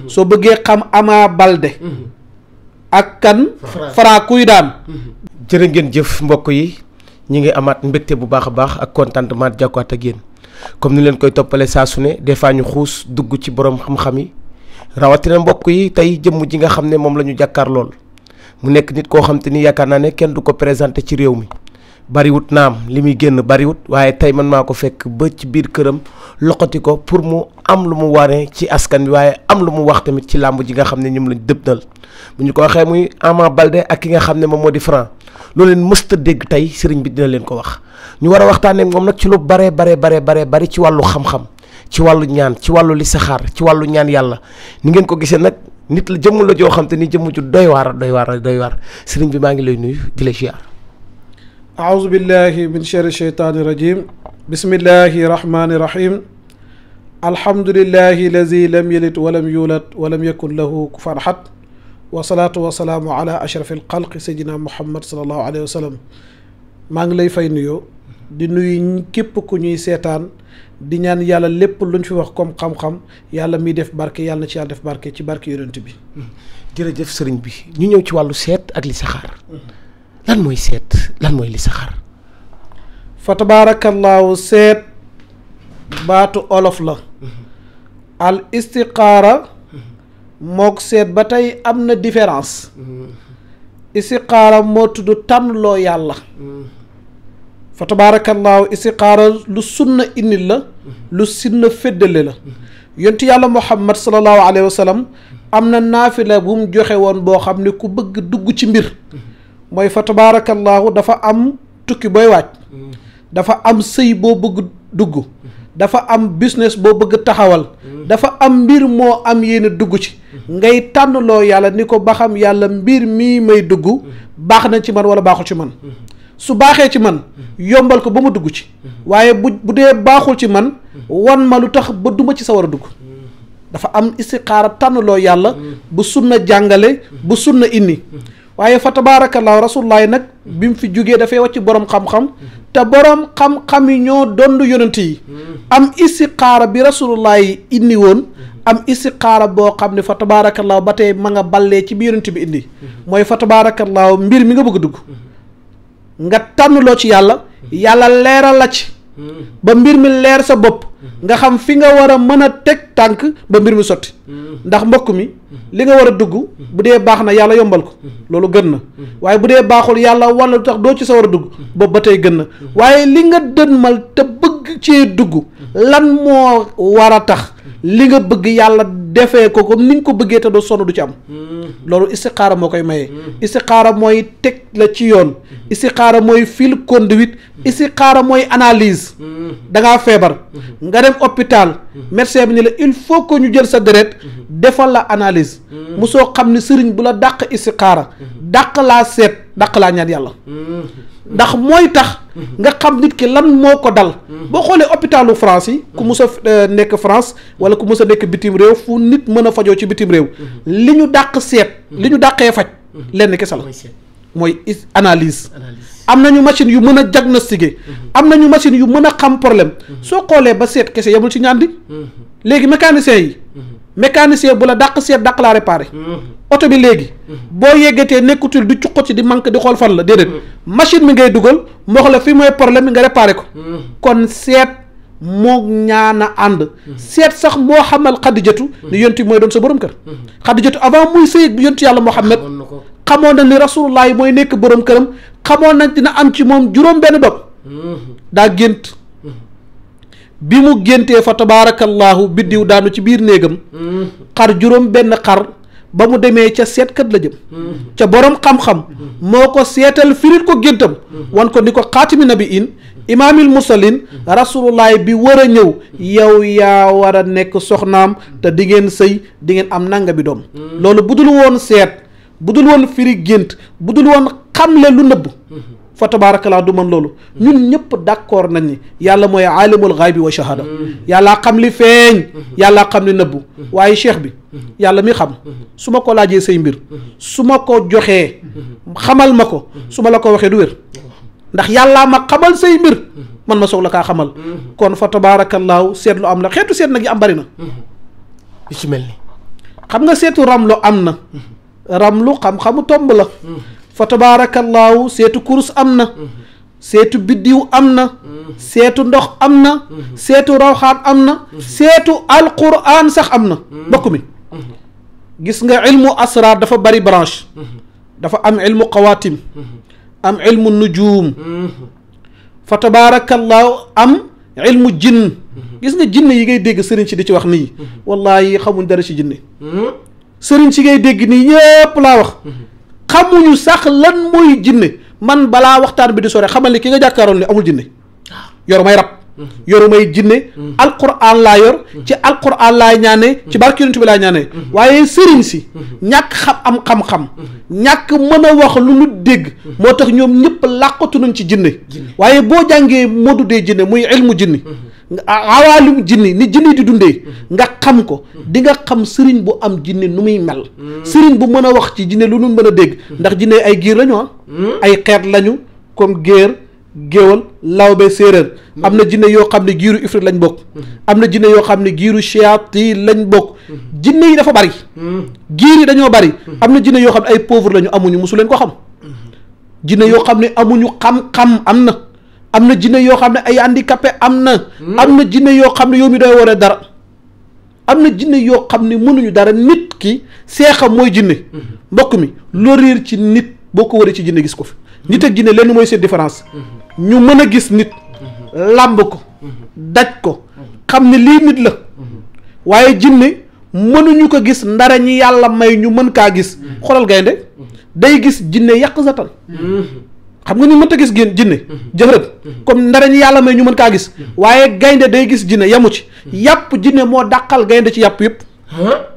soo bëggee xam Ama Baldé ak kan Franc kuy daan. jërë ngeen jëf mbokk yi ñi ngi amaat mbégte bu baax a baax ak contentement jàkkuwaat ak yéen comme ni leen koy toppale saa su ne des fois ñu xuus dugg ci borom xam-xam yi rawatina mbokk yi tey jëmm ji nga xam ne moom la ñu jàkkaar lool mu nekk nit koo xam te ni yaakaar naa ne kenn du ko présenté ci réew mi bariwut naam li muy génn bariwut waaye tey man maa ko fekk ba ci biir këram loqati ko pour mu am lu mu wane ci askan bi waaye am lu mu wax tamit ci làmb ji nga xam ne ñoom lañ dëbnal bu ñu ko waxee muy Ama Baldé ak ki nga xam ne moom moo di Franc loolu leen mësta dégg tey sëriñ bi dina leen ko wax ñu war a waxtaanee moom nag ci lu bari ci wàllu xam-xam ci wàllu ñaan ci wàllu listixaar ci wàllu ñaan yàlla ni ngeen ko gisee nag nit la jëmm la joo xam te ni jëmm ju doy waar sëriñ bi maa ngi lay nuyu di la ziar. aouzu billahi min sharri shaytaani rajim bismillahi rahmaani rahim alhamdulillahi lazi lam yalid walam yulad walam yakun lahu kufuwan ahad wasalaatu wasalaamu ala ashraf alxalqi sayyidina muhammad salallahu alayhi wa sallam maa ngi lay fay nuyoo di nuyu képp ku ñuy seetaan di ñaan yàlla lépp luñ fi wax comme xam-xam yàlla miy def barke yàlla na ci yàlla def barke ci barke yonent bi. jërëjëf sëriñ bi ñu ñëw ci wàllu seet ak listixaar lan mooy seet lan mooy listixaar. fa tabaarakallaahu seet baatu olof la. al istixaara mook seet ba tey am na différence. istixaara moo tudd tànnloo yàlla. fa tabaarakallaahu istixaara lu sunna indi la. lu sunna féddale la. yontu yàlla muhammad sallallahu alayhi wa sallam am na naafila bu mu joxe woon boo xam ne ku bëgg dugg ci mbir. mooy fa tabaarakallaahu dafa am tukki booy waaj. dafa am sëy boo bëgg dugg. dafa am business boo bëgg taxawal. dafa am mbir moo am yéen dugg ci. ngay tànnloo yàlla ni ko ba xam yàlla mbir mii may dugg baax na ci man wala baaxul ci man. su baaxee ci man yombal ko ba ma dugg ci. waaye bu dee baaxul ci man wan ma lu tax ba duma ci sa war a dugg. dafa am istixaara tànnloo yàlla bu sunna jàngale bu sunna indi. waaye fa tabaarakallaahu rasulullaahi nag bi mu fi jógee dafay wàcc borom xam-xam te borom xam-xam yi ñoo dondu yonent yi. am istixaara bi rasulullaahi indi woon. am istixaara boo xam ne fa tabaarakallaahu ba tey ma nga ballee ci bi yonent bi indi. mooy fa tabaarakallaahu mbir mi nga bëgg dugg. nga tànnloo ci yàlla. yàlla leeral la ci. ba mbir mi leer sa bopp. nga xam fi nga war a mën a teg tànk ba mbir mi sotti. ndax mbokk mi li nga war a dugg bu dee baax na yàlla yombal ko loolu gën na waaye bu dee baaxul yàlla wala lu tax doo ci sa war a dugg boobu ba tey gën na waaye li nga dënmal te bëgg cee dugg lan moo war a tax li nga bëgg yàlla defee ko comme ni nga ko bëggee te doo sonn du ci am. loolu istixaara moo koy maye. istixaara mooy teg la ci yoon. istixaara mooy fil conduite. istixaara mooy analyse. da ngaa feebar. nga dem hôpital. médecin bi ni la il faut que ñu jël sa deret. defal la analyse. mosoo xam ne sëriñ bu la dàq istixaara. dàq laa seet dàq laa ñaan yàlla. ndax mooy tax. nga xam nit ki lan moo ko dal. boo xoolee hôpitalu France yi. ku mus a nekk France wala ku mus a nekk bitim réew fu nit mën a fajoo ci bitim réew. li ñu dàq seet. li ñu dàqee faj. lenn kese la mooy analyse. am nañu machine yu mën a diagnostiquer. am nañu machine yu mën a xam problème. soo xoolee ba seet kese yemul ci ñaan di. léegi mécanicien yi. mécanicien bu la dàq seet dàq laa réparé. oto bi léegi. boo yeggatee nekkutul du cuqat ci di manque di xool fan la déedéet. machine mi ngay dugal moo xam la fii mooy problème mi nga réparé ko. kon seet moo ñaan a ànd. seet sax moo xamal xadijatu ni yonti mooy doon sa borom kër. xadijatu avant muy sëy bi yonti yàlla Muhammad xamoon na ni rasulullah mooy nekk borom këram xamoon nañ dina am ci moom juróom benn doom. daa gént. bi mu géntee fa tabaarakallaahu biddiw daanu ci biir néegam. xar juróom benn xar ba mu demee ca seetkat la jëm. ca borom xam-xam. moo ko seetal firil ko géntam. wan ko ni ko xaatimi nabiin imaamil musalin rasulullaay bi war a ñëw yow yaa war a nekk soxnaam te di ngeen sëy di ngeen am nanga bi doom. loolu bu dul woon seet bu dul woon firi gént bu dul woon xamle lu nëbb. fa tabaarakallaa du mën loolu ñun ñëpp d'accord nañ ni yàlla mooy aalimul xaybi wa shahada. yàllaa xam li feeñ. yàllaa xam li nëbbu. waaye cheikh bi yàlla mi xam su ma ko laajee say mbir su ma ko joxee xamal ma ko su ma la ko waxee du wér ndax yàllaa ma xamal say mbir man ma soog la kaa xamal. kon fa tabaarakallaahu seetlu am na xeetu seet nag yi am bari na. li ci mel ni xam nga seetu ramlu am na ramlu xam-xamu tomb la fa tabaarakallaahu seetu kurus am na seetu biddiw am na seetu ndox am na seetu rawxaan am na seetu alquran sax am na mbokk mi gis nga ilmu asrar dafa bari branche dafa am ilmu xawaatim am ilmu nujum fa tabaarakallaahu am ilmu jinn gis nga jinne yi ngay dégg sëriñ si di ci wax nii wallahi xamuñ dara ci jinne sëriñ si ngay dégg nii ñépp laa wax xamuñu sax lan mooy jinne man balaa waxtaan bi di sore xamal ni ki nga jàkkaaroon ni amul jinne yoru may rab yoru may jinne alquran laa yor ci alquran laay ñaane ci barke yonent bi laay ñaane waaye sëriñ si ñàkk am xam-xam ñàkk mën a wax lu nu dégg moo tax ñoom ñëpp làqatu nañ ci jinne waaye boo jàngee modu dee jinne muy ilmu jinni awaalum jinni ni jinni di dundee nga xam ko di nga xam sëriñ bu am jinne nu muy mel sëriñ bu mën a wax ci jinne lu nu mën a dégg ndax jinne ay giir lañu ay xeet lañu comme géer géwal lawbe séeréer am na jinne yoo xam ne giiru ifrit lañ bokk am na jinne yoo xam ne giiru shayaati lañ bokk jinne yi dafa bari giir yi dañoo bari am na jinne yoo xam ne ay pauvre lañu amuñu mosu leen ko xam jinne yoo xam ne amuñu xam-xam am na jinne yoo xam ne ay handicapé am na jinne yoo xam ne yow mi doy waree dara am na jinne yoo xam ne mënuñu dara nit ki seexam mooy jinne mbokk mi loo réer ci nit boo ko waree ci jinne gis ko fi nit ak jinne lenn mooy seen différence ñu mën a gis nit làmb ko daj ko xam ne lii nit la waaye jinne mënuñu ko gis ndara ñi yàlla may ñu mën kaa gis xoolal gaynde day gis jinne yàq satan xam nga ni mënta gis génn jinne jëfërët comme ndara ñi yàlla may ñu mën kaa gis waaye gaynde day gis jinne yamu ci yàpp jinne moo dàqal gaynde ci yàpp yëpp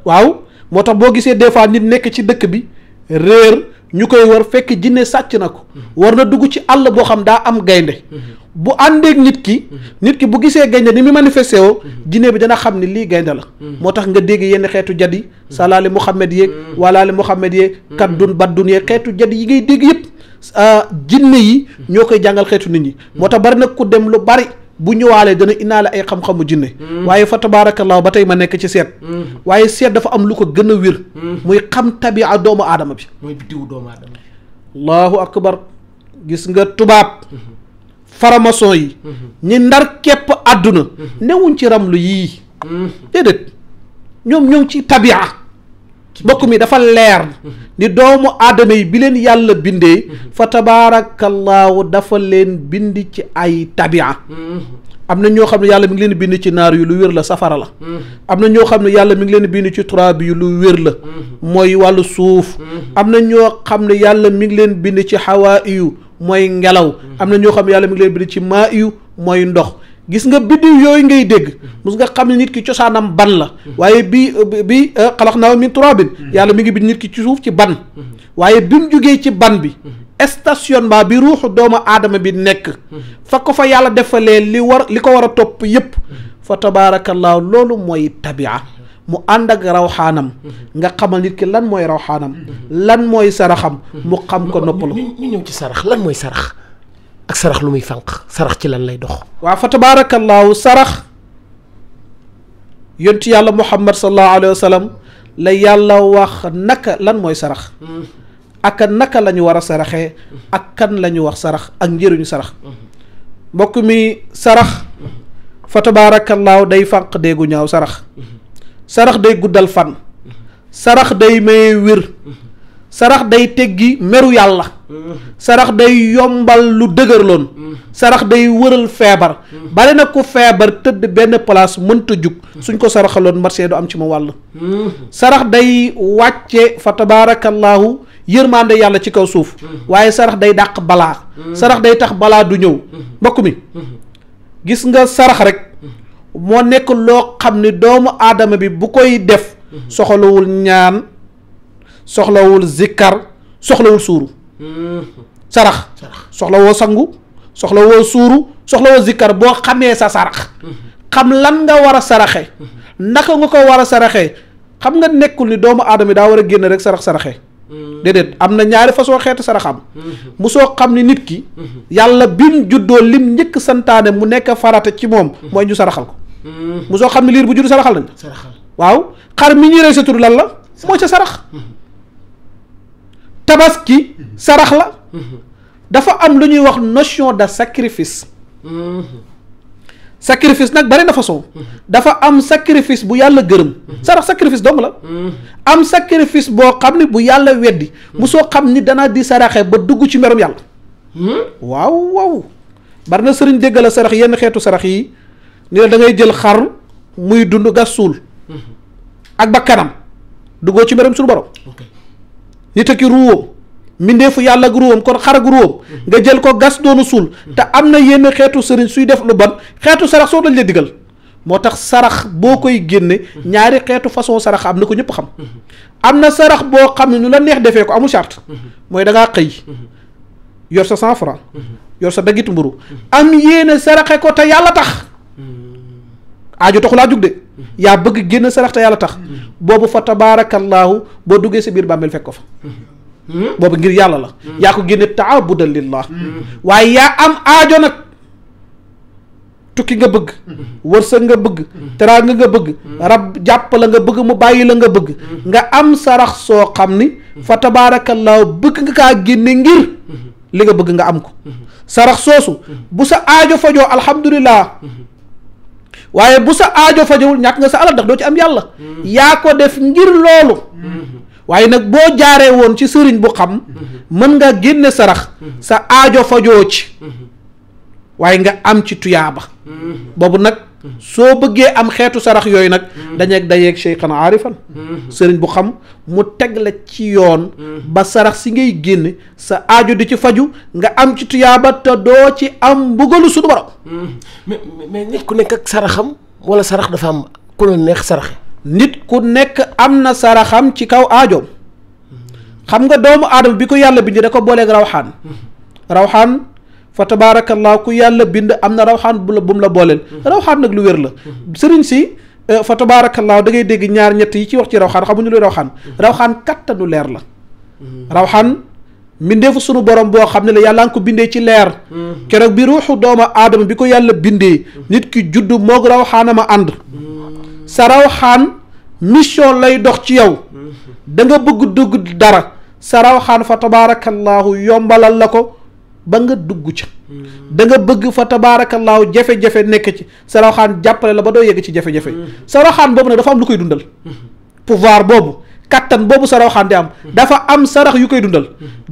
waaw moo tax boo gisee des fois nit nekk ci dëkk bi réer ñu koy war fekk jinne sàcc na ko war na dugg ci àll boo xam daa am gaynde bu àndeek nit ki bu gisee gaynde ni mu manifesté woo jinne bi dana xam ne lii gaynde la moo tax nga dégg yenn xeetu jadi salaali muhammad yeeg walaali muhammad yeeg kaddun baddun yeeg xeetu jadi yi ngay dégg yëpp jinne yi ñoo koy jàngal xeetu nit ñi moo tax bari nag ku dem lu bari bu ñëwaalee dana indaale ay xam-xamu jinne waaye fa tabaarakallaahu ba tey ma nekk ci seet waaye seet dafa am lu ko gën a wér muy xam tabia doomu aadama bi mooy biddiwu doomu aadama bi allahu akbar gis nga tubaab faramason yi ñi ndar képp àdduna newuñ ci ramlu yii déedéet ñoom ñoo ngi ci tabia mbokk mi dafa leer ni doomu aadama yi bi leen yàlla bindee fa tabaarakallaahu dafa leen bind ci ay tabia am na ñoo xam ne yàlla mi ngi leen bind ci naar yu lu wér la safara la am na ñoo xam ne yàlla mi ngi leen bind ci turaab yu lu wér la mooy wàllu suuf am na ñoo xam ne yàlla mi ngi leen bind ci xawaa yu mooy ngelaw am na ñoo xam ne yàlla mi ngi leen bind ci maa yu mooy ndox gis nga biddiw yooyu ngay dégg mus nga xam ne nit ki cosaanam ban la waaye bi xalaqnaahu min turaabin yàlla mi ngi bind nit ki ci suuf ci ban waaye bi mu jógee ci ban bi stationnement bi ruuxu doomu aadama bi nekk fa ko fa yàlla defalee li ko war a topp yépp fa tabaarakallaahu loolu mooy tabia mu ànd ak rawxaanam nga xamal nit ki lan mooy rawxaanam lan mooy saraxam mu xam ko noppalu ñu ñëw ci sarax lan mooy sarax ak sarax lu muy fànq sarax ci lan lay dox waaw fa tabaarakallaahu sarax yonti yàlla muhammad sallallahu alayhi wa sallam la yàlla wax naka lan mooy sarax ak naka la ñu war a saraxee ak kan la ñu wax sarax ak njëriñu sarax mbokk mi sarax fa tabaarakallaahu day fànq déegu ñaaw sarax day guddal fan sarax day maye wér sarax day teggi meru yàlla sarax day yombal lu dëgërloon sarax day wëral feebar bari na ku feebar tëdd benn place mënta jug suñ ko saraxaloon marché du am ci ma wàll sarax day wàcce fa tabaarakallaahu yërmande yàlla ci kaw suuf waaye sarax day dàq balaa sarax day tax balaa du ñëw mbokk mi gis nga sarax rek moo nekk loo xam ne doomu aadama bi bu koy def soxlawul ñaan soxlawul zikkar soxlawul suuru sarax soxlawoo sangu soxlawoo suuru soxlawoo zikkar boo xamee sa sarax xam lan nga war a saraxe naka nga ko war a saraxee xam nga nekkul ni doomu aadama daa war a génn rek saraxe déedéet am na ñaari façon xeetu saraxam musoo xam ni nit ki yàlla bim juddoo lim njëkk santaane mu nekk farata ci moom mooy ñu saraxal ko musoo xam ne liir bu judd saraxal nañ waaw xar mi ñuy rey sa tur lan la mooy ca sarax. tabaski sarax la. dafa am lu ñuy wax notion de sacrifice. sacrifice nag bari na façon. dafa am sacrifice bu yàlla gërëm. sarax sacrifice dong la. am sacrifice boo xam ne bu yàlla weddi. mu soo xam ni dana di saraxe ba dugg ci merum yàlla. waaw waaw. bari na sëriñ dégg la sarax yenn xeetu sarax yi ni la da ngay jël xar muy dund gas suul. ak ba kanam duggoo ci merum suñu borom. nit ak ruwam. mbindeefu yàlla ak ruwam kon xar ak ruwam nga jël ko gas doonu suul te am na yenn xeetu sëriñ suy def lu bon xeetu sarax soo dañ la digal moo tax sarax boo koy génne ñaari xeetu façon sarax am na ko ñëpp xam. am na sarax boo xam ne nu la neex defee ko amul charte mooy da ngaa xëy yor sa 100 francs yor sa daggitu mburu am yéene saraxe ko te yàlla tax aajo taxu laa jug de yaa bëgg génn sarax te yàlla tax boobu fa tabaarakallaahu boo duggee si biir bàmmeel fekk ko fa. boobu ngir yàlla la. yaa ko génne taabudan lillah. waaye yaa am aajo nag tukki nga bëgg. wërsëg nga bëgg. teraanga nga bëgg. rab jàpp la nga bëgg mu bàyyi la nga bëgg. nga am sarax soo xam ni. fa tabaarakallaahu bëgg nga kaa génne ngir. li nga bëgg nga am ko. sarax soosu. bu sa aajo fajoo alhamdulillah. waaye bu sa aajo fajowul ñàkk nga sa alal ndax doo ci am yàlla. yaa ko def ngir loolu. waaye nag boo jaaree woon ci sëriñ bu xam mën nga génne sarax sa aajo fajoo ci waaye nga am ci tuyaaba boobu nag soo bëggee am xeetu sarax yooyu nag dayeeg cheikhan aarifan sëriñ bu xam mu teg la ci yoon ba sarax si ngay génne sa aajo di ci faju nga am ci tuyaaba te doo ci am mbugalu suñu borom. mais nit ku nekk ak saraxam wala sarax dafa am ku la neex saraxe. nit ku nekk am na saraxam ci kaw aajoom xam nga doomu aadama bi ko yàlla bind da ko booleeg rawxaan fa tabaarakallah ku yàlla bind am na rawxaan bu mu la booleel rawxaan nag lu wér la sëriñ si fa tabaarakallah da ngay dégg ñaar ñett yi ci wax ci rawxaan xamuñu luy rawxaan kattanu leer la rawxaan mbindeefu sunu borom boo xam ne la yàlla nga ko bindee ci leer keroog bi ruuxu doomu aadama bi ko yàlla bindee nit ki judd moog rawxaanama ànd sa rawxaan mission lay dox ci yow da nga bëgg dugg dara sa rawxaan fa tabaarakallaahu yombalal la ko ba nga dugg ca da nga bëgg fa tabaarakallaahu jafe-jafe nekk ci sa rawxaan jàppale la ba doo yegg ci jafe-jafe sa rawxaan boobu nag dafa am lu koy dundal pouvoir boobu kattan boobu sa rawxaan di am dafa am sarax yu koy dundal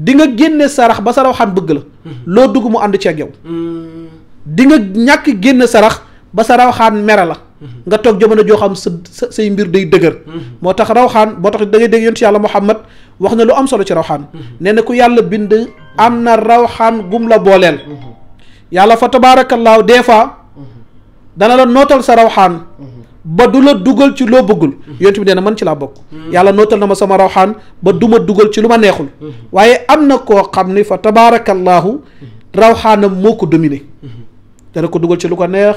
di nga génne sarax ba sa rawxaan bëgg la loo dugg mu ànd ci ak yow di nga ñàkk génne sarax ba sa rawxaan mere la nga toog jamono joo xam sa say mbir day dëgër moo tax rawxaan boo tax da ngay dégg yonent yàlla Muhammad wax na lu am solo ci rawxaan nee na ku yàlla bind am na rawxaan gum la booleel yàlla fa tabaarakallaahu des fois dana la nootal sa rawxaan ba du la dugal ci loo bëggul yonent bi nee na man ci laa bokk yàlla nootal na ma sama rawxaan ba du ma dugal ci lu ma neexul waaye am na koo xam ni fa tabaarakallaahu rawxaanam moo ko dominé dana ko dugal ci lu ko neex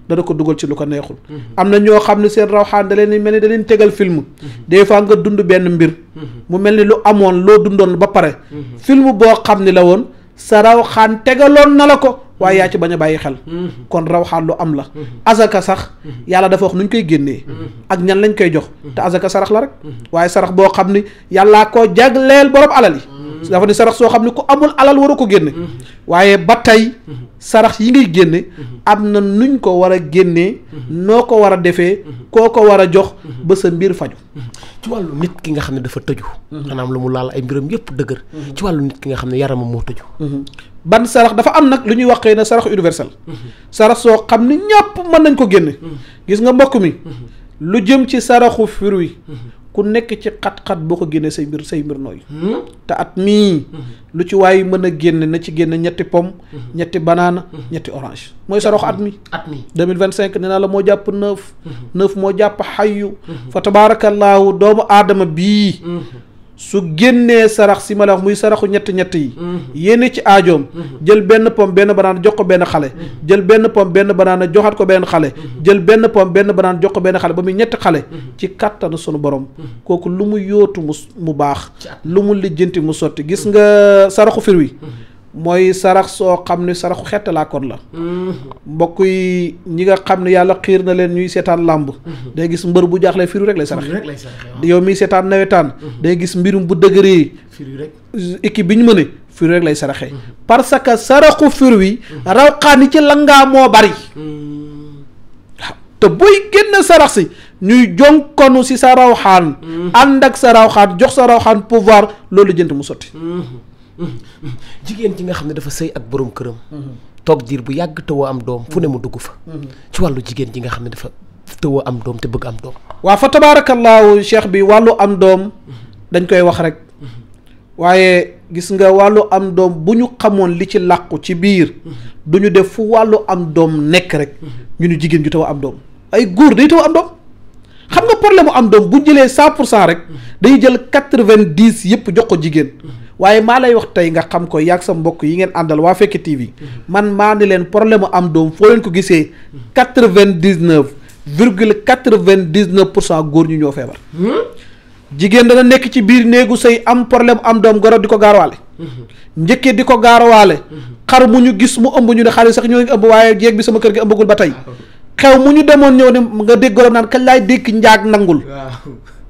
dana ko dugal ci lu ko neexul am na ñoo xam ne seen rawxaan da leen mel ni da leen tegal film des fois nga dund benn mbir mu mel ni lu amoon loo dundoon ba pare film boo xam ni la woon sa rawxaan tegaloon na la ko waaye yaa ci bañ a bàyyi xel kon rawxaan lu am la azaka sax yàlla dafa wax nu ñu koy génnee ak ñan lañ koy jox te azaka sarax la rek waaye sarax boo xam ni yàllaa koo jagleel borom alal yi dafa ni sarax soo xam ni ku amul alal waru ko génne waaye ba tey sarax yi ngay génne am na nuñ ko war a génnee noo ko war a defee koo ko war a jox ba sa mbir faju ci wàllu nit ki nga xam ne dafa tëju maanaam lu mu laal ay mbiram yëpp dëgër ci wàllu nit ki nga xam ne yaramam moo tëju ban sarax dafa am nag lu ñuy waxee ne sarax universel sarax soo xam ni ñëpp mën nañ ko génne gis nga mbokk mi lu jëm ci saraxu fruit ku nekk ci xat-xat boo ko génnee say mbir nooy te at mii lu ci waay mën a génne na ci génne ñetti pomme ñetti banana ñetti orange mooy saraxu at mi 2025 nee naa la moo jàpp 9 moo jàpp xayyu fa tabaarakallaahu doomu aadama bii su génnee sarax si ma la wax muy saraxu ñett yi yéene ci aajoom jël benn pomme benn banaana jox ko benn xale jël benn pomme benn banaana joxaat ko benn xale jël benn pomme benn banaana jox ko benn xale ba muy ñetti xale ci kàttanu sunu borom kooku lu mu yóotu mu baax lu mu lijjanti mu sotti gis nga saraxu fir wi mooy sarax soo xam ne saraxu xettalaakoon la. mbokk yi ñi nga xam ne yàlla xiir na leen ñuy seetaan làmb. day gis mbër bu jaaxlee firu rek lay sarax. yow miy seetaan nawetaan. day gis mbirum bu dëgëree. firu rek équipe bi ñu mëne firu rek lay saraxee. parce que saraxu firu wi. rawxaan yi ci langaa moo bari. waaw te buy génn sarax si ñuy jonkonu si sa rawxaan. ànd ak sa rawxaan jox sa rawxaan pouvoir loolu jënt mu sotti. jigéen ji nga xam ne dafa sëy ak borom këram. toog diir bu yàgg tëwoo am doom fu ne mu dugg fa. ci wàllu jigéen ji nga xam ne dafa tëwoo am doom te bëgg am doom. waaw fa tabaarakallaahu cheikh bi wàllu am doom dañ koy wax rek waaye gis nga wàllu am doom bu ñu xamoon li ci làqu ci biir du ñu def fu wàllu am doom nekk rek ñu ni jigéen ju tëw am doom ay góor day tëw am doom xam nga problème mu am doom bu jëlee 100% rek dañuy jël 90 yëpp jox ko jigéen. waaye maa lay wax tey nga xam ko yàgg sa mbokk yi ngeen àndal waa Fekke TV man maa ni leen problème mu am doom foo leen ko gisee 99,99% góor ñu ñoo feebar. jigéen dana nekk ci biir néegu sëy am problème am doom goro di ko gaarawaale. njëkkee di ko gaarawaale. xar mu ñu gis mu ëmb ñu ne xale sax ñoo ngi ëmb waaye jéeg bi sama kër gi ëmbagul ba tey. xew mu ñu demoon ñëw ne nga dégg goro naan kañ laay dékk njaag nangul.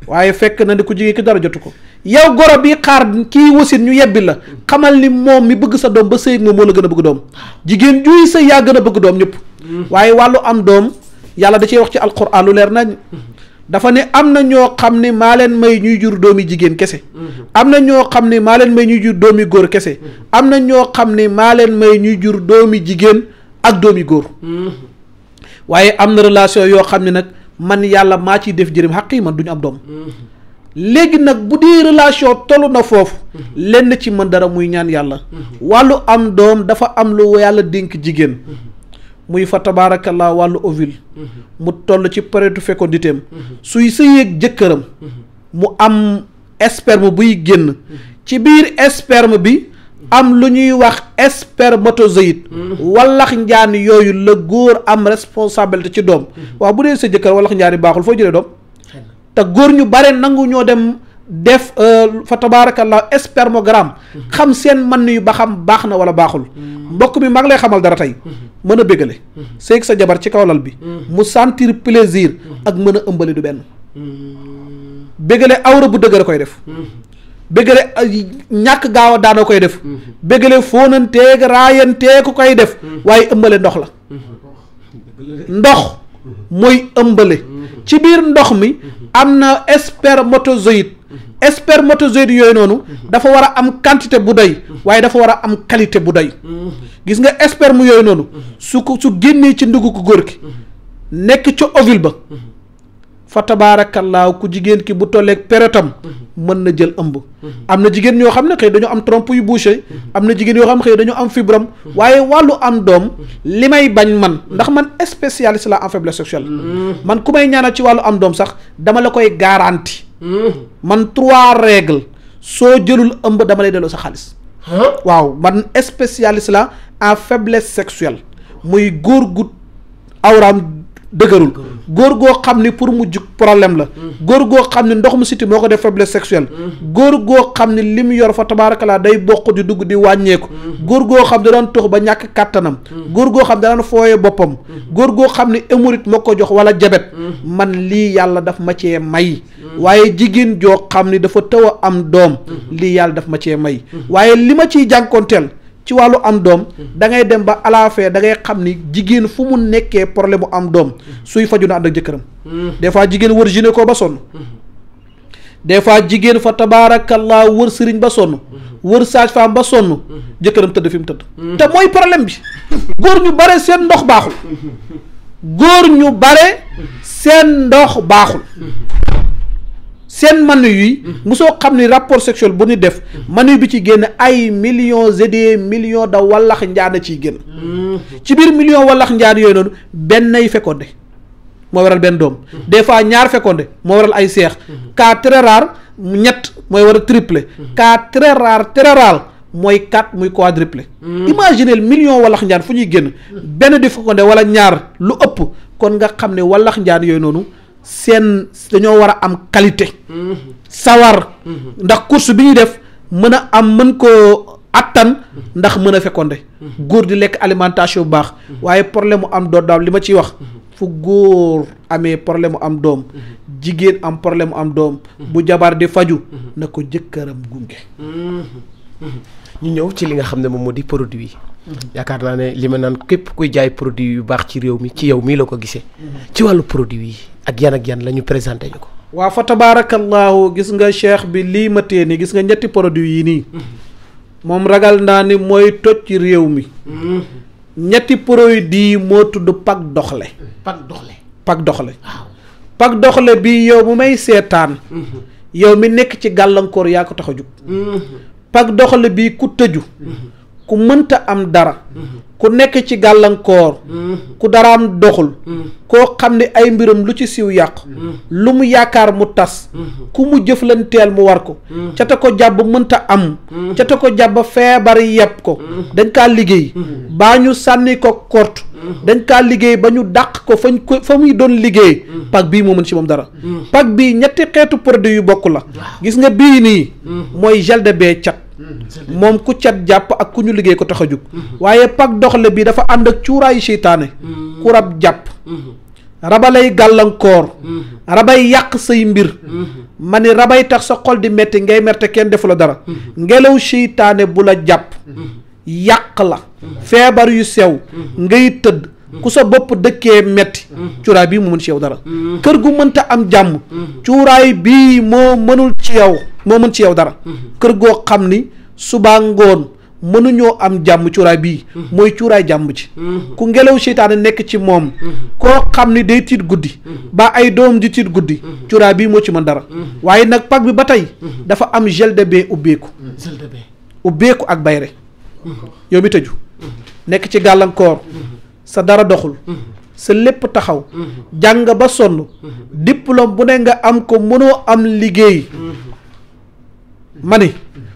waaye fekk na ni ku jigéen ki dara jotu ko yow goro bi xaar kii wasin ñu yebbi la xamal ni moom mi bëgg sa doom ba sëy moom moo la gën a bëgg doom jigéen juy sëy yaa gën a bëgg doom ñëpp waaye wàllu am doom yàlla da cee wax ci alquran lu leer nañ dafa ne am na ñoo xam ne maa leen may ñuy jur doomi jigéen kese am na ñoo xam ne maa leen may ñuy jur doomi góor kese am na ñoo xam ne maa leen may ñuy jur doomi jigéen ak doomi góor waaye am na relation yoo xam ne nag man yàlla maa ciy def jërëm xaqi man duñu am doom léegi nag bu dee relation tollu na foofu lenn ci man dara muy ñaan yàlla wàllu am doom dafa am lu yàlla dénk jigéen muy fa tabaarakallaa wàllu ovule mu toll ci période fécondité am suy sëyeeg jëkkëram mu am sperme buy génn ci biir sperme bi am lu ñuy wax spermatozoïde wallax njaan yooyu la góor am responsabilité ci doom waaw bu dee sa jëkkër wallax njaan yi baaxul foo jëlee doom te góor ñu bare nangu ñoo dem def fa tabaarakallah spermogramme xam seen man yu ba xam baax na wala baaxul mbokk mi maa ngi lay xamal dara tey mën a bégale seeg sa jabar ci kaw lal bi mu sentir plaisir ak mën a ëmbali du benn bégale awra bu dëgër koy def bégale ñàkk gaaw a daana koy def bégale fóonanteeg raayanteeg koy def waaye ëmbale ndox la ndox mooy ëmbale ci biir ndox mi am na spermatozoïde yooyu noonu dafa war a am quantité bu doy waaye dafa war a am qualité bu doy gis nga sperme yooyu noonu su génnee ci ndugu ko góor ki nekk ci ovule ba fa tabaarakallaahu ku jigéen ki bu tolleeg pérétam mën na jël ëmb am na jigéen ñoo xam ne xëy dañoo am trompe yu bouché am na jigéen yoo xam ne xëy dañoo am fibrome waaye wàllu am doom li may bañ man ndax man spécialiste la en faiblesse sexuelle man ku may ñaanal ci wàllu am doom sax dama la koy garanti man 3 règles soo jëlul ëmb dama lay delloo sa xaalis waaw man spécialiste la en faiblesse sexuelle muy góor gu awraam dëgërul góor goo xam ni pour mu jug problème la góor goo xam ni ndox mu siti moo ko def faiblesse sexuelle góor goo xam ni li mu yor fa tabaarakallaa day bokk di dugg di wàññeeku góor goo xam da daan tox ba ñàkk kàttanam góor goo xam da daan fooye boppam góor goo xam ni hémorroïde moo ko jox wala jabet man lii yàlla daf ma cee may waaye jigéen joo xam ni dafa tëw a am doom lii yàlla daf ma cee may waaye li ma ciy jànkoonteel ci wàllu am doom da ngay dem ba à la fin da ngay xam ni jigéen fu mu nekkee problème mu am doom suy faju na ànd ak jëkkëram des fois jigéen wër gynéco ba sonn des fois jigéen fa tabaarakallah wër sëriñ ba sonn wër sage-femme ba sonn jëkkëram tëdd fi mu tëdd te mooy problème bi góor ñu bare seen ndox baaxul góor ñu bare seen ndox baaxul seen manu yi mosoo xam ni rapport sexuel bu ñu def manu bi ci génn ay millions et des millions de wallax njaan ciy génn ci biir million wallax njaan yooyu noonu benn ay fécondé moo waral benn doom des fois ñaar fécondé moo waral ay seex cas très rare ñett mooy war a triplé cas très rare mooy 4 muy quadruplé imaginez million wallax njaan fu ñuy génn benn di fécondé wala ñaar lu ëpp kon nga xam ne wallax njaan yooyu noonu seen dañoo war a am qualité sawar ndax course bi ñuy def mën a am mën koo kattan ndax mën a fécondé góor di lekk alimentation bu baax waaye problème mu am doom daal li ma ciy wax fu góor amee problème mu am doom jigéen am problème mu am doom bu jabar di faju na ko jëkkëram gunge. ñu ñëw ci li nga xam ne moom moo di produit yi. yaakaar naa ne li ma naan képp kuy jaay produit yu baax ci réew mi ci yow mii la ko gisee. ci wàllu produit yi ak yan la ñu présenté ñu ko. waaw fa tabaarakallaahu gis nga cheikh bi lii ma tee nii gis nga ñetti produit yi nii moom ragal naa ni mooy toj ci réew mi ñetti produit yi moo tudd Pak Doxle. Pak Doxle bi yow mu may seetaan yow mi nekk ci gàllankoor yaa ko tax a jug Pak Doxle bi ku tëju ku mënta am dara ku nekk ci gàllankoor ku daraam doxul koo xam ne ay mbiram lu ci siw yàq lu mu yaakaar mu tas ku mu jëflanteel mu war ko ca te ko jàbb mënta am ca te ko jàbb feebar yeb ko dañ kaa liggéey baa ñu sànni ko kort dañ kaa liggéey ba ñu dàq ko fa muy doon liggéey Pak bii moo mën ci moom dara Pak bii ñetti xeetu produit yu bokk la gis nga bii nii mooy gel de bain cat moom ku cat jàpp ak ku ñu liggéey ko tax a jug waaye Pak Doxle bi dafa ànd ak cuuraayu seytaane ku rab jàpp rabalay gàllankoor rabay yàq say mbir ma ni rabay tax sa xol di metti ngay merte kenn defu la dara ngelaw seytaane bu la jàpp yàq la feebar yu sew ngay tëdd ku sa bopp dëkkee metti cuuraay bii mu mën ci yow dara kër gu mënta am jàmm cuuraay bii moo mënul ci yow moo mën ci yow dara kër goo xam ni subaa ngoon mënuñoo am jàmm cuuraay bii mooy cuuraay jàmm ci ku ngelaw seytaane nekk ci moom koo xam ni day tiit guddi ba ay doom di tiit guddi cuuraay bii moo ci mën dara waaye nag Pak bi ba tey dafa am gel de bain ubbeeku ak bayre yow mi tëju nekk ci gàllankoor sa dara doxul sa lépp taxaw jàng ba sonn diplôme bu ne nga am ko mënoo am liggéey ma ni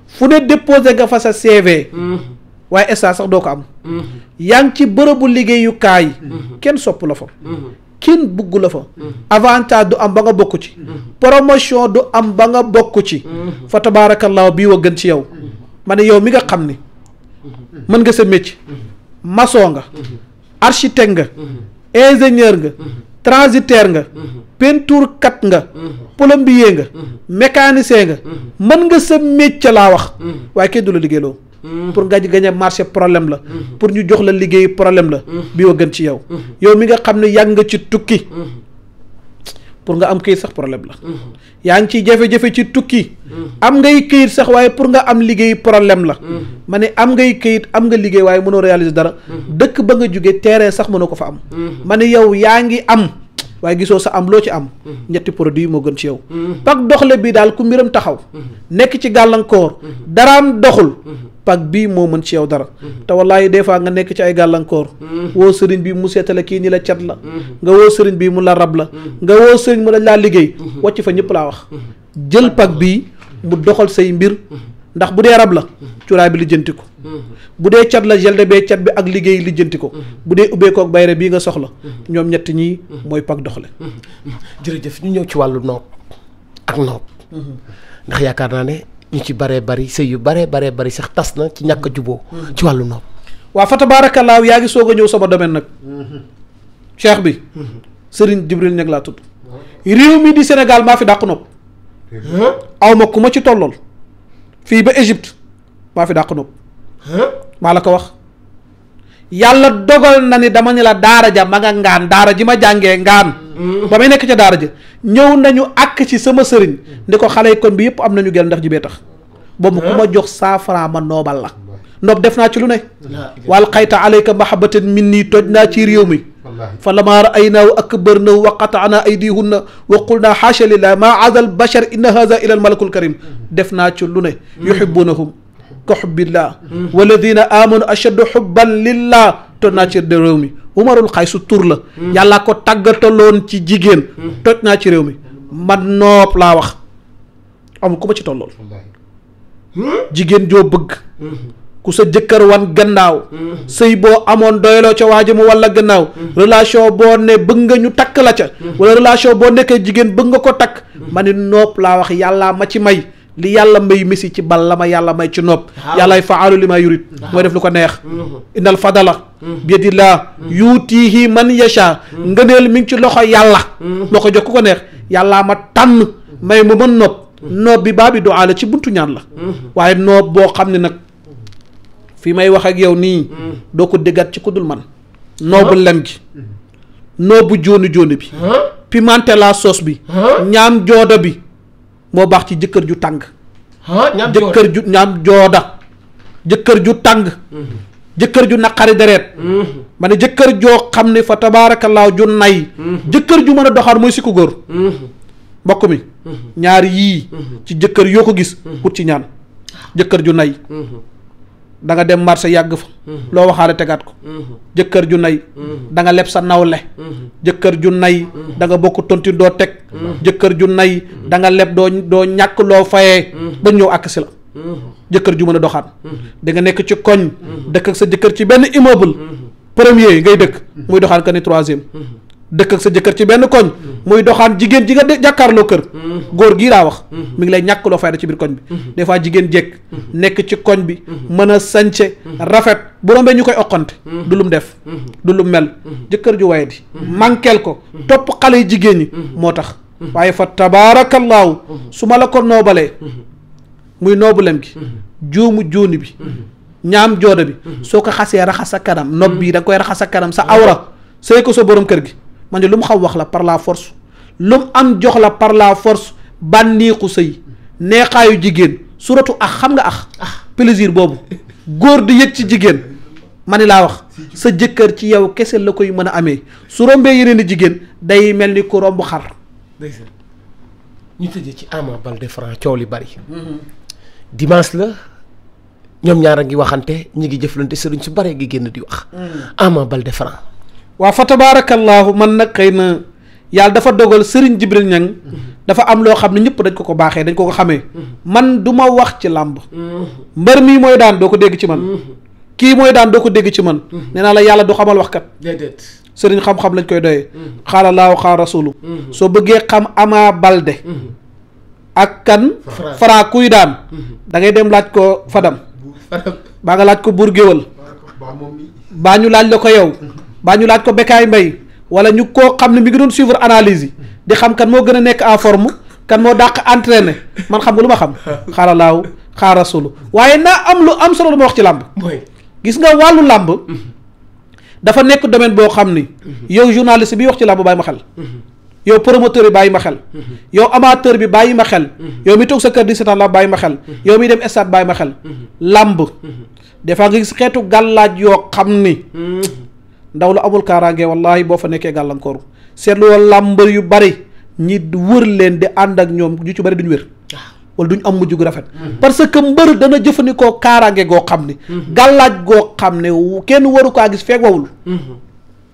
fu ne déposé nga fa sa CV waaye stage sax doo ko am yaa ngi ci bërëbu liggéeyukaay kenn sopp la fa kenn bugg la fa avantage du am ba nga bokk ci promotion du am ba nga bokk ci fa tabaarakallaahu bii wa gën ci yow ma ne yow mi nga xam ni mën nga sa métier maçon nga architecte nga ingénieur nga transitaire nga peinture kat nga plombier nga mécanicien nga mën nga sa métier laa wax waaye kenn du la liggéeyloo pour nga gañe marché problème la pour ñu jox la liggéey problème la bii wa gën ci yow yow mi nga xam ne yàgg nga ci tukki pour nga am këyit sax problème la yaa ngi ciy jafe-jafe ci tukki am ngay këyit sax waaye pour nga am liggéey problème la ma ne am ngay këyit am nga liggéey waaye mënoo réaliser dara dëkk ba nga jóge terrain sax mënoo ko fa am ma ne yow yaa ngi am waaye gisoo sa am loo ci am ñetti produit yi moo gën ci yow Pak Doxle bii daal ku mbiram taxaw nekk ci gàllankoor daraam doxul Pak bii moo mën ci yow dara te wallaahi des fois nga nekk ci ay gàllankoor woo sëriñ bi mu seetale kii ni la cat la nga woo sëriñ bi mu la rab la nga woo sëriñ mu dañ laa liggéey wàcc fa ñëpp laa wax jël Pak bii mu doxal say mbir ndax bu dee rab la cuuraay bi lijjanti ko bu dee cat la gel de bain cat bi ak liggéey lijjanti ko bu dee ubbeekoo ak bayre bii nga soxla ñoom ñett ñii mooy Pak Doxle. jërëjëf ñu ñëw ci wàllu noob ak noob ndax yaakaar naa ne ñu ci baree bari sëy yu baree bari sax tas na ci ñàkk a juboo ci wàllu noob. waaw fa tabaarakallaahu yaa ngi soog a ñëw sama domaine nag cheikh bi Serigne Jibril Ñaŋ laa tudd réew mi di Sénégal maa fi dàq noob aw ma ku ma ci tollool fii ba Égypte maa fi dàq noob maa la ko wax yàlla dogal na ni dama ni la daara ja ma nga ngaan daara ji ma jàngee ngaan ba may nekk ca daara ja ñëw nañu àkk ci sama sëriñ ni ko xale yi kon bi yëpp am nañu gel ndax ji bee tax boobu ku ma jox 100 francs ma noobal la noob def naa ci lu ne wal xayta alayka mahabbatan min nii toj naa ci réew mi fa lama ra'aynaahu akbarnahu wa qata'na aydihunna wa qulna haasha lillah ma azal bashar inna hadha ila al malakul karim def naa ci lu ne yuhibbunahum ka hubbillah walladina amanu ashaddu hubban lillah toj naa ci réew mi umarul xay su tur la yàlla ko tàggataloon ci jigéen toj naa ci réew mi man nopp laa wax amul ku ma ci tollool jigéen joo bëgg ku sa jëkkër wan gannaaw sëy boo amoon doyloo ca waaja mu walla gannaaw relation boo ne bëgg nga ñu takk la ca wala relation boo nekkee jigéen bëgg nga ko takk ma ni nopp laa wax yàllaa ma ci may li yàlla may Messi ci bal la ma yàlla may ci nopp yàllaay faalu li ma yurit mooy def lu ko neex innal fadala biyadillah yuutihi man yasha ngëneel mi ngi ci loxo yàlla moo ko jox ku ko neex yàllaa ma tànn may ma mën noob bi baa bi du aala ci buntu ñaan la waaye noob boo xam ne nag fi may wax ak yow nii doo ko déggat ci ku dul man noobu lem gi noobu jooni bi pimenté la sauce bi ñaam jooda bi moo baax ci jëkkër ju tàng ñaam jëkkër ju tàng jëkkër ju naqari deret ma ne jëkkër joo xam ne fa tabaarakallaahu ju nay jëkkër ju mën a doxaan mooy sikku góor mbokk mi ñaar yii ci jëkkër yoo ko gis wut ci ñaan jëkkër ju nay da nga dem marché yàgg fa loo waxaale tegaat ko jëkkër ju nay da nga leb sa nawle jëkkër ju nay da nga bokk tonti doo teg jëkkër ju nay da nga leb doo ñàkk loo fayee ba ñëw àkk si la jëkkër ju mën a doxaan da nga nekk ci koñ dëkk ak sa jëkkër ci benn immeuble premier ngay dëkk muy doxaan ka ni troisième dëkk ak sa jëkkër ci benn koñ muy doxaan jigéen ji nga jàkkaarloo kër góor gii laa wax mi ngi lay ñàkk loo fayda ci biir koñ bi des fois jigéen jekk nekk ci koñ bi mën a sañce rafet bu rombee ñu koy oqante du lum def du lum mel jëkkër ju waye di manqueel ko topp xale yi jigéen ñi moo tax waaye fa tabaarakallaahu su ma la ko noobalee muy noobulem gi juumu jooni bi ñaam jooda bi soo ko xasee raxas sa kanam nob bii da nga koy raxas sa kanam sa awra sëy ko sa borom kër gi man de lu mu xam wax la par la force lu mu am jox la par la force bànneexu sëy neexaayu jigéen suratu xam nga plaisir boobu góor di yëg ci jigéen ma ni laa wax sa jëkkër ci yow kese la koy mën a amee su rombee yeneen i jigéen day mel ni ku romb xar ñu tëjee ci Ama Baldé Franc coow li bari dimanche la ñoom ñaar a ngi waxante ñi ngi jëflante sëriñ su baree gi génn di wax Ama Baldé Franc waaw fa tabaarakallaahu man nag xëy na yàlla dafa dogal Serigne Jibril Niang dafa am loo xam ne ñëpp dañ ko baaxee dañ ko xamee man du ma wax ci làmb mbër mii mooy daan doo ko dégg ci man kii mooy daan doo ko dégg ci man nee naa la yàlla du xamal waxkat déedéet Serigne xam-xam lañ koy doyee xaala laahu xaala rasulu soo bëggee xam Ama Baldé ak kan Franc kuy daan da ngay dem laaj ko Fadam baa nga laaj ko Bour Guéweul baa ñu laaj la ko yow baa ñu laaj ko Bécaye Mbaye wala ñu koo xam ne mi ngi doon suivre analyse yi di xam kan moo gën a nekk en forme kan moo dàq entraîné man xam nga lu ma xam xaalalaaw xaarasulu waaye naa am lu am solo lu ma wax ci làmb gis nga wàllu làmb dafa nekk domaine boo xam ni yow journaliste bi wax ci làmb bàyyi ma xel yow promoteur bi bàyyi ma xel yow amateur bi bàyyi ma xel yow mi toog sa kër di seetaan làmb bàyyi ma xel yow mi dem stade bàyyi ma xel làmb des fois nga gis xeetu gàllaaj yoo xam ni ndaw lu amul kaaraange wallahi boo fa nekkee gàllankooru seetlu woon làmb yu bari ñi wër leen di ànd ak ñoom ñu ci bari duñ wér wala duñ am mujj gu rafet parce que mbër dana jëfandikoo kaaraange goo xam ni gàllaaj goo xam ne kenn waru kaa gis feeg wawul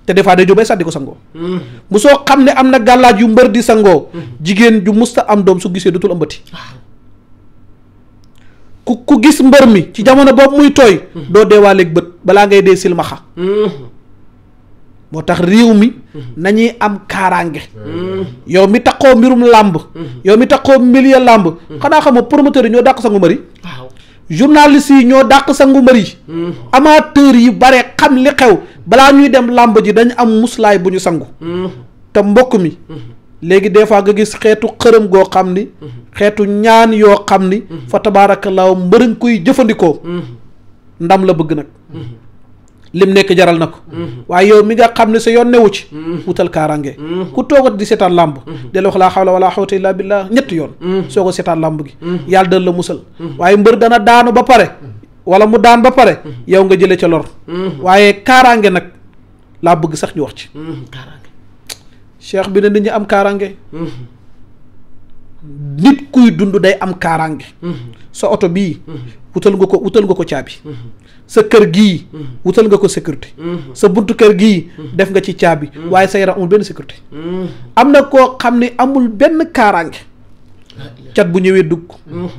te des fois day jóbee sax di ko sangoo mu soo xam ne am na gàllaaj yu mbër di sangoo jigéen ju musta am doom su gisee dutul ëmbati ku gis mbër mi ci jamono boobu muy tooy doo deewaaleeg bët balaa ngay dee silmaxa moo tax réew mi nañuy am kaaraange yow mi taxoo mbirum làmb yow mi taxoo milieu làmb xanaa xamoo promoteur yi ñoo dàq sangu mbër yi journaliste yi ñoo dàq sangu mbër yi amateur yi bare xam li xew balaa ñuy dem làmb ji dañ am muslaay bu ñu sangu te mbokk mi léegi des fois nga gis xeetu xërëm goo xam ni xeetu ñaan yoo xam ni fa tabaarakallaahu mbërëng koy jëfandikoo ndam la bëgg nag lim nekk jaral na ko waaye yow mi nga xam ne sa yoon newu ci wutal kaaraange ku toogat di seetaan làmb del wax laa xawla wala xawta illa billah ñetti yoon soo ko seetaan làmb gi yàlla dana la musal waaye mbër dana daanu ba pare wala mu daan ba pare yow nga jëlee ca lor waaye kaaraange nag laa bëgg sax ñu wax ci kaaraange cheikh bi ne nit ñi am kaaraange nit kuy dund day am kaaraange sa oto bii wutal nga ko caabi sa kër gii wutal nga ko sécurité sa buntu kër gii def nga ci caabi waaye sa yaram amul benn sécurité am na koo xam ne amul benn kaaraange cat bu ñëwee dugg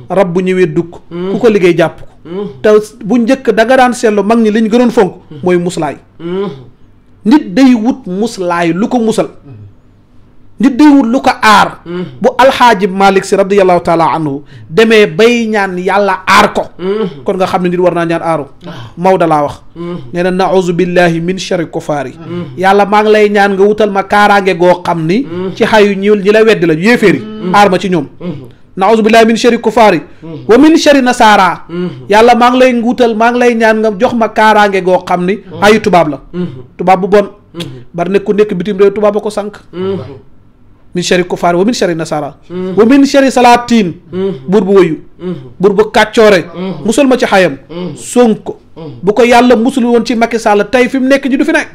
rab bu ñëwee dugg ku ko liggéey jàpp ko te bu njëkk da nga daan seetlu mag ñi li ñu gënoon fonk mooy muslaay nit day wut muslaay lu ko musal nit day wut lu ko aar bu alxaaji Malick si radiyallahu taala anhu demee bay ñaan yàlla aar ko kon nga xam ne nit war naa ñaan aaru Maodo laa wax nee na nauzu billahi min sharri kufaari yàlla maa ngi lay ñaan nga wutal ma kaaraange goo xam ni ci xayu ñi la weddi la yéeféeri aar ma ci ñoom nauzu billahi min sharri kufaari wa min sharri nasaara yàlla maa ngi lay wutal maa ngi lay ñaan nga jox ma kaaraange goo xam ni xayu tubaab la tubaab bu bon bari nekk ku nekk bitim réew tubaab ba ko sànq min sharri kufaar wa min sharri nasara wa min sharri salaatiin buur bu wëyu buur bu kàccoore musul ma ci xayam Sonko bu ko yàlla musul woon ci Macky Sall tey fi mu nekk ji du fi nekk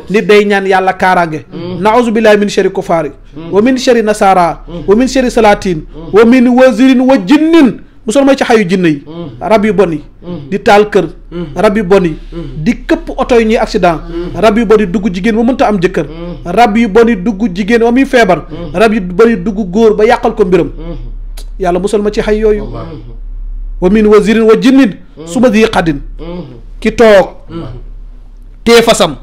nit day ñaan yàlla kaaraange naouzu billahi min sharri kufaari wa min sharri nasara wa min sharri salaatiin wa min wazirin wa jinnin musul ma ci xayu jinne yi rab yu bon yi di taal kër rab yu bon yi di këpp oto yi ñuy accident rab yu bon yi dugg jigéen ba mënta am jëkkër rab yu bon yi dugg jigéen ba muy feebar rab yu bon yi dugg góor ba yàqal ko mbiram yàlla musul ma ci xay yooyu wa min wazirin wa jinnin su ma di xadin ki toog tee fasam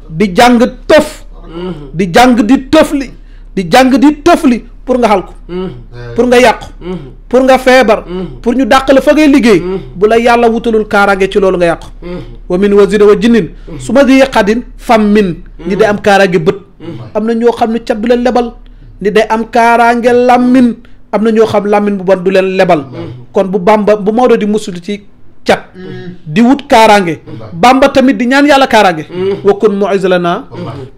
di jàng tëf di jàng di tëfli di jàng di tëfli pour nga xal ko pour nga yàqu pour nga feebar pour ñu dàq la fa ngay liggéey bu la yàlla wutalul kaaraange ci loolu nga yàqu wa min wazira wa jinnin su ma di xadin fam min ni day am kaaraange bët am na ñoo xam ne cat du leen lebal ni day am kaaraange làmmin am na ñoo xam làmmin bu bon du leen lebal kon bu Bamba bu Maodo di musul ci cat di wut kaaraange Bamba tamit di ñaan yàlla kaaraange wa kun mu'izlana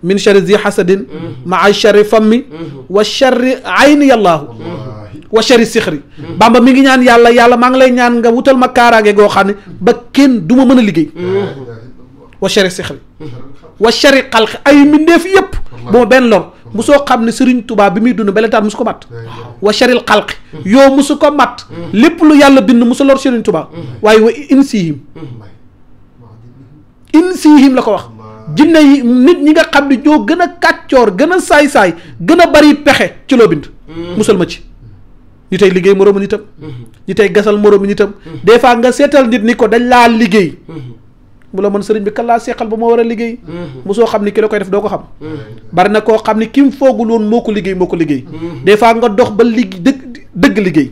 min sharri zi hasadin ma'a sharri fammi wa sharri ayni yàllaahu wa sharri sixri Bamba mi ngi ñaan yàlla maa ngi lay ñaan nga wutal ma kaaraange goo xam ne ba kenn du ma mën a liggéey wa sharri sixri wa sharri xalqi ay mbindeef yëpp bu ma benn lor musoo xam ne Serigne Touba bi muy dund belentaan musu ko mat wa sharil xalqi yow musu ko mat lépp lu yàlla bind musu lor Serigne Touba waaye wa insihim la ko wax jinne yi nit ñi nga xam ne ñoo gën a kàccoor gën a saay-saay gën a bari pexe ci loo bind musal ma ci ñi tey liggéey moroomu nitam ñi tey gasal moroomu nitam des fois nga seetal nit ni ko dañ laa liggéey mu la mën sëriñ bi kan laa seexal ba ma war a liggéey mosoo xam ni ki la koy def doo ko xam bari na koo xam ni ki mu foogul woon moo ko liggéey des fois nga dox ba dëgg liggéey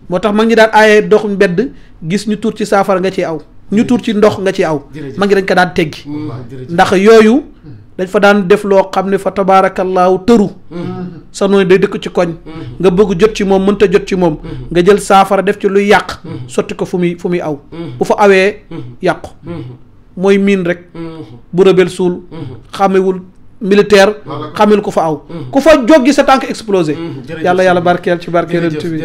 moo tax mag ñi daan aaye dox mbedd gis ñu tuur ci saafara nga ciy aw ñu tuur ci ndox nga ciy aw mag ñi dañ ko daan teggi ndax yooyu dañ fa daan def loo xam ne fa tabaarakallaahu tëru sa noonu day dëkk ci koñ nga bëgg jot ci moom mënta jot ci moom nga jël saafara def ci luy yàq sotti ko fu muy aw bu fa awee yàqu mooy miin rek bu rebel suul xamewul militaire xamel ku fa aw ku fa joggi sa tànk explosé yàlla barkeel ci barkeelante bi